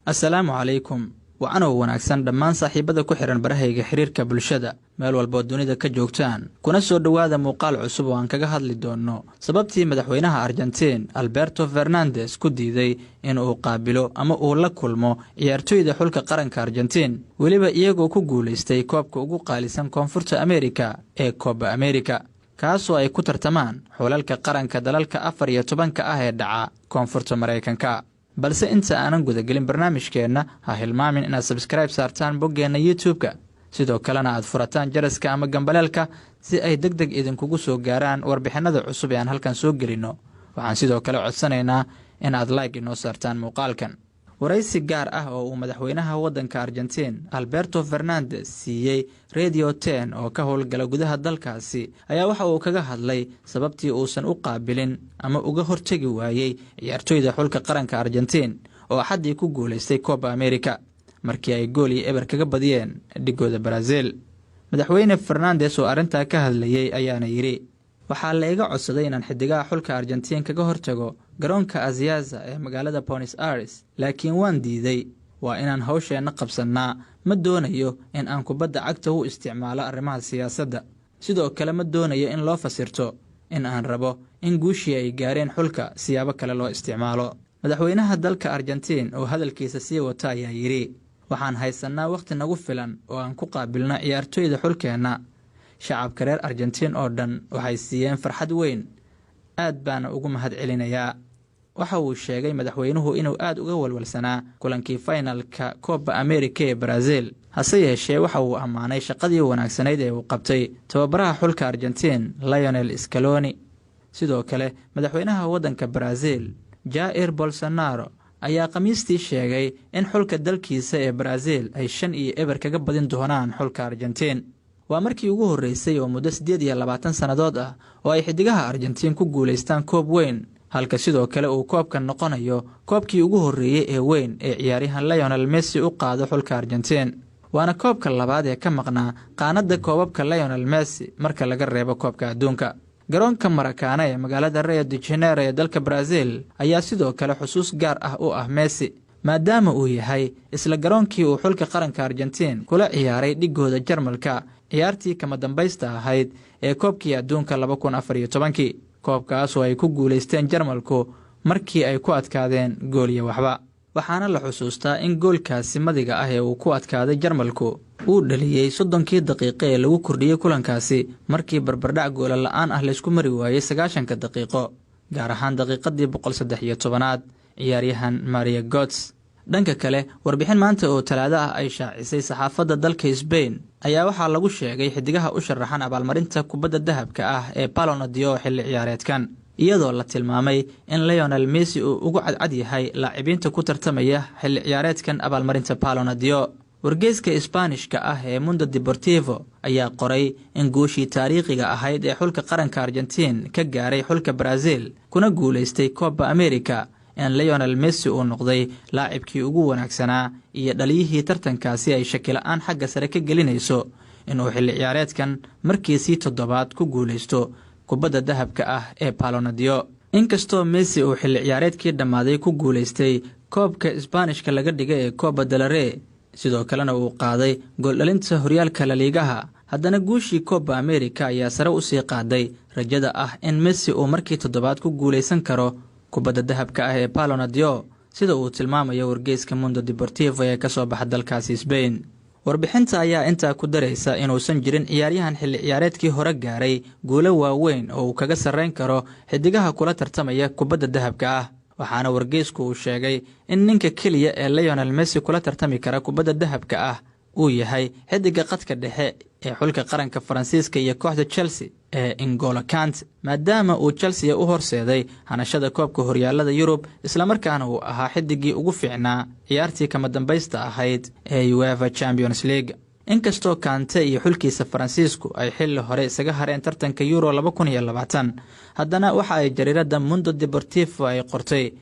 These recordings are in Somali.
Assalaamu calaykum. Wacanoo wanaagsan dhammaan saaxiibada ku xihan barahayga xiriirka bulshada, meel walbood dunida ka joogtaan, kuna soo dhowaada muuqaal cusub oo aan kaga hadli doonno sababtii madaxweynaha Argentiin Alberto Fernandes ku diiday in uu qaabilo ama uu la kulmo ciyaartoyda xulka qaranka Argentiin, weliba iyagoo ku guulaystay koobka ugu qaalisan Koonfurta Amerika ee Copa America, kaasoo ay ku tartamaan xulalka qaranka dalalka 14-ka ah ee dhaca Koonfurta Maraykanka. Balse inta aanan gudagelin barnaamijkeenna, ha hilmaamin inaad subscribe saartaan boggeenna YouTube-ka, sidoo kalena aad furataan jaraska ama gambaleelka si ay deg deg idinkugu soo gaaraan warbixinada cusub ee aan halkan soo gelinno. Waxaan sidoo kale codsanaynaa in aad like inoo saartaan muuqaalkan. Waraysi gaar ah oo uu madaxweynaha waddanka Argentiin Alberto Fernandes siiyey Radio 10 oo ka howlgala gudaha dalkaasi ayaa waxa uu kaga hadlay sababtii uusan u qaabilin ama uga hortegi waayey ciyaartoyda xulka qaranka Argentiin oo Axaddii ku guulaystay Copa America markii ay 1-0 kaga badiyeen dhigooda Brazil. Madaxweyne Fernandes oo arrintaa ka hadlayey ayaana yidhi: "Waxaa la iga codsaday inaan xidigaha xulka Argentiin kaga hortago garoonka Aziaza ee magaalada Buenos Aires, laakiin waan diiday. Waa inaan hawsheenna qabsannaa. Ma doonayo in aan kubadda cagta u isticmaalo arrimaha siyaasadda. Sidoo kale ma doonayo in loo fasirto in aan rabo in guushii ay gaareen xulka siyaabo kale loo isticmaalo." Madaxweynaha dalka Argentiin oo hadalkiisa sii wata ayaa yidhi: "Waxaan haysannaa wakhti nagu filan oo aan ku qaabilno ciyaartoyda xulkeenna. Shacabka reer Argentiin oo dhan waxay siiyeen farxad weyn, aad baana ugu mahad celinayaa." Waxa uu sheegay madaxweynuhu inuu aad uga walwalsanaa kulankii finalka Copa America ee Brazil, hase yeeshee waxa uu ammaanay shaqadii wanaagsanayd ee uu qabtay tababaraha xulka Argentiin Lionel Scaloni. Sidoo kale madaxweynaha waddanka Brazil Jair Bolsonaro ayaa Khamiistii sheegay in xulka dalkiisa ee Brazil ay 5-0 kaga badin doonaan xulka Argentiin. Waa markii ugu horreysay oo muddo 28 sannadood ah oo ay xidigaha Argentiin ku guulaystaan koob weyn, halka sidoo kale uu koobkan noqonayo koobkii ugu horreeyey ee weyn ee ciyaaryahan Lionel Messi u qaado xulka Argentiin, waana koobka labaad ee ka maqnaa qaanadda koobabka Lionel Messi marka laga reebo koobka adduunka. Garoonka Maracana ee magaalada Rio de Janeiro ee dalka Brazil ayaa sidoo kale xusuus gaar ah u ah Messi, maadaama uu yahay isla garoonkii uu xulka qaranka Argentiin kula ciyaaray dhigooda Jarmalka ciyaartii kama dambaysta ahayd ee koobkii adduunka 2014-kii, koobkaas oo ay ku guulaysteen Jarmalku markii ay ku adkaadeen 1-0. Waxaana la xusuustaa in goolkaasi madiga ah ee uu ku adkaaday Jarmalku uu dhaliyey 30-kii daqiiqo ee lagu kordhiyey kulankaasi, markii barbardhac goola la-aan ah laysku mari waayey 90-ka daqiiqo, gaar ahaan daqiiqadii 113-aad, ciyaaryahan Mario Götze. Dhanka kale, warbixin maanta oo Talaado ah ay shaacisay saxaafadda dalka Sbain ayaa waxaa lagu sheegay xidigaha u sharaxan abaalmarinta kubadda dahabka ah ee Ballon d'Or xilli ciyaareedkan, iyadoo la tilmaamay in Lionel Messi uu ugu cadcad yahay laacibinta ku tartamaya xilli ciyaareedkan abaalmarinta Ballon d'Or. Wargeyska Isbaanishka ah ee Mundo Deportivo ayaa qoray in guushii taariikhiga ahayd ee xulka qaranka Argentiin ka gaaray xulka Brazil kuna guulaystay Copa America in Lionel Messi uu noqday laacibkii ugu wanaagsanaa iyo dhaliyihii tartankaasi ay shakila-aan xagga sare ka gelinayso inuu xilli ciyaareedkan markiisii toddobaad ku guulaysto kubadda dahabka ah ee Ballon d'Or. Inkastoo Messi uu xilli ciyaareedkii dhammaaday ku guulaystay koobka Isbaanishka laga dhigay ee Copa del Rey, sidoo kalena uu qaaday gooldhalinta horyaalka La Ligaha, haddana guushii Copa America ayaa sare usii qaaday rajada ah in Messi uu markii toddobaad ku guulaysan karo kubadda dahabka ah ee Ballon d'Or, sida uu tilmaamayo wargeyska Mundo Deportivo ee kasoo baxa dalkaasi Sbain. Warbixinta ayaa intaa ku daraysa inuusan jirin ciyaaryahan xilli ciyaareedkii hore gaaray guulo waaweyn oo uu kaga sarreyn karo xidigaha kula tartamaya kubadda dahabka ah. Waxaana wargeysku uu sheegay in ninka keliya ee Lionel Messi kula tartami kara kubadda dahabka ah uu yahay xidiga qadka dhexe ee xulka qaranka Faransiiska iyo kooxda Chelsea ee N'Golo Kante, maadaama uu Chelsea u horseeday hanashada koobka horyaalada Yurub, islamarkaana uu ahaa xidigii ugu fiicnaa ciyaartii kama dambaysta ahayd ee UEFA Champions League. Inkastoo Kante iyo xulkiisa Faransiisku ay xilli hore isaga hareen tartanka Euro 2020, haddana waxa ay jariirada Mundo Deportivo ay qortay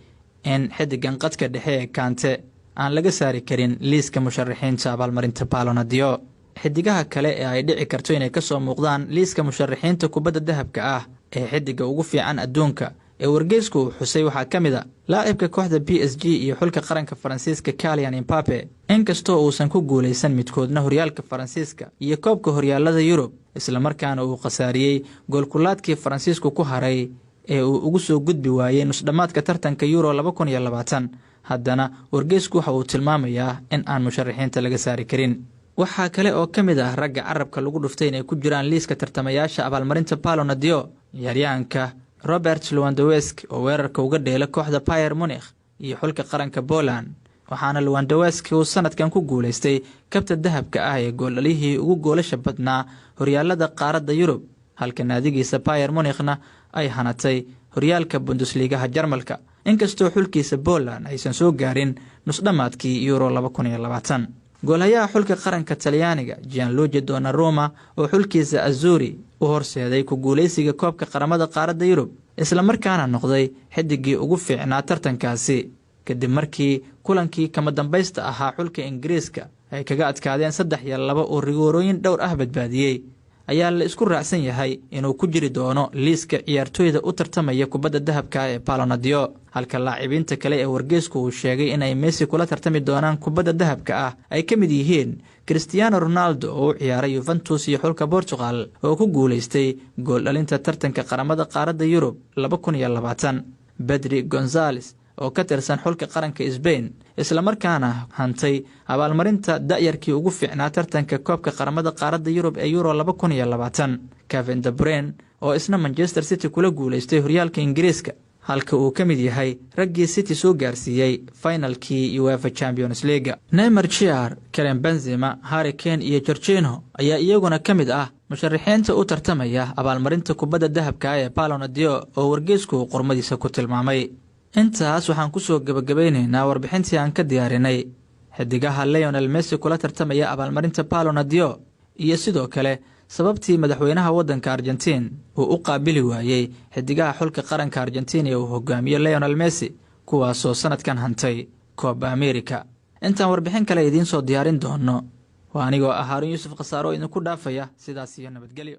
in xidigan qadka dhexe ee Kante aan laga saari karin liiska musharaxiinta abaalmarinta Ballon d'Or. Xidigaha kale ee ay dhici karto inay kasoo muuqdaan liiska musharaxiinta kubadda dahabka ah ee xidiga ugu fiican adduunka ee wargeysku uu xusay waxaa ka mid ah laacibka kooxda PSG iyo xulka qaranka Faransiiska, Kylian Mbappe. Inkastoo uusan ku guulaysan midkoodna horyaalka Faransiiska iyo koobka horyaalada Yurub, islamarkaana uu khasaariyey goolkulaadkii Faransiisku ku haray ee uu ugu soo gudbi waayey nusdhammaadka tartanka Euro 2020, haddana wargeysku waxa uu tilmaamayaa in aan musharaxiinta laga saari karin. Waxaa kale oo ka mid ah ragga carabka lagu dhuftay inay ku jiraan liiska tartamayaasha abaalmarinta Ballon d'Or ciyaaryahanka Robert Lewandowski oo weerarka uga dheela kooxda Bayern Munich iyo xulka qaranka Poland, waxaana Lewandowski uu sanadkan ku guulaystay kabta dahabka ah ee gooldhalihii ugu goolasha badnaa horyaalada qaaradda Yurub, halka naadigiisa Bayern Munichna ay hanatay horyaalka Bundesligaha Jarmalka, inkastoo xulkiisa Poland aysan soo gaarin nusdhammaadkii Euro 2020. Goolhayaha xulka qaranka Talyaaniga, Gianluigi Donnarumma, oo xulkiisa Azzurri u horseeday ku guulaysiga koobka qaramada qaaradda Yurub, islamarkaana noqday xidigii ugu fiicnaa tartankaasi kadib markii kulankii kama dambaysta ahaa xulka Ingiriiska ay kaga adkaadeen 3-2 oo rigoorooyin dhowr ah badbaadiyey, ayaa la isku raacsan yahay inuu ku jiri doono liiska ciyaartooyda u tartamaya kubadda dahabka ee Ballon d'Or, halka laacibiinta kale ee wargeysku uu sheegay inay Messi kula tartami doonaan kubadda dahabka ah ay ka mid yihiin Cristiano Ronaldo oo u ciyaaray Yuventus iyo xulka Portugal oo ku guulaystay gooldhalinta tartanka qaramada qaaradda Yurub 2020, Pedri Gonzales oo ka tirsan xulka qaranka Spain, islamarkaana hantay abaalmarinta da'yarkii ugu fiicnaa tartanka koobka qaramada qaaradda Yurub ee Euro 2020, Kevin De Bruyne oo isna Manchester City kula guulaystay horyaalka Ingiriiska, halka uu ka mid yahay raggii City soo gaarsiiyey finalkii UEFA Champions League, Neymar Jr, Karim Benzema, Harry Kane iyo Jorginho ayaa iyaguna ka mid ah musharaxiinta u tartamaya abaalmarinta kubadda dahabka ee Ballon d'Or oo wargeysku qormadiisa ku tilmaamay. Intaas waxaan kusoo gebagabaynaynaa warbixintii aan ka diyaarinay xidigaha Lionel Messi kula tartamaya abaalmarinta Ballon d'Or iyo sidoo kale sababtii madaxweynaha waddanka Argentiin uu u qaabili waayey xidigaha xulka qaranka Argentiin ee uu hogaamiyo Lionel Messi, kuwaasoo sanadkan hantay Copa America. Intaan warbixin kale idiin soo diyaarin doono, waa anigoo ah Haarun Yuusuf Khasaaro oo idinku dhaafaya sidaas iyo nabadgelyo.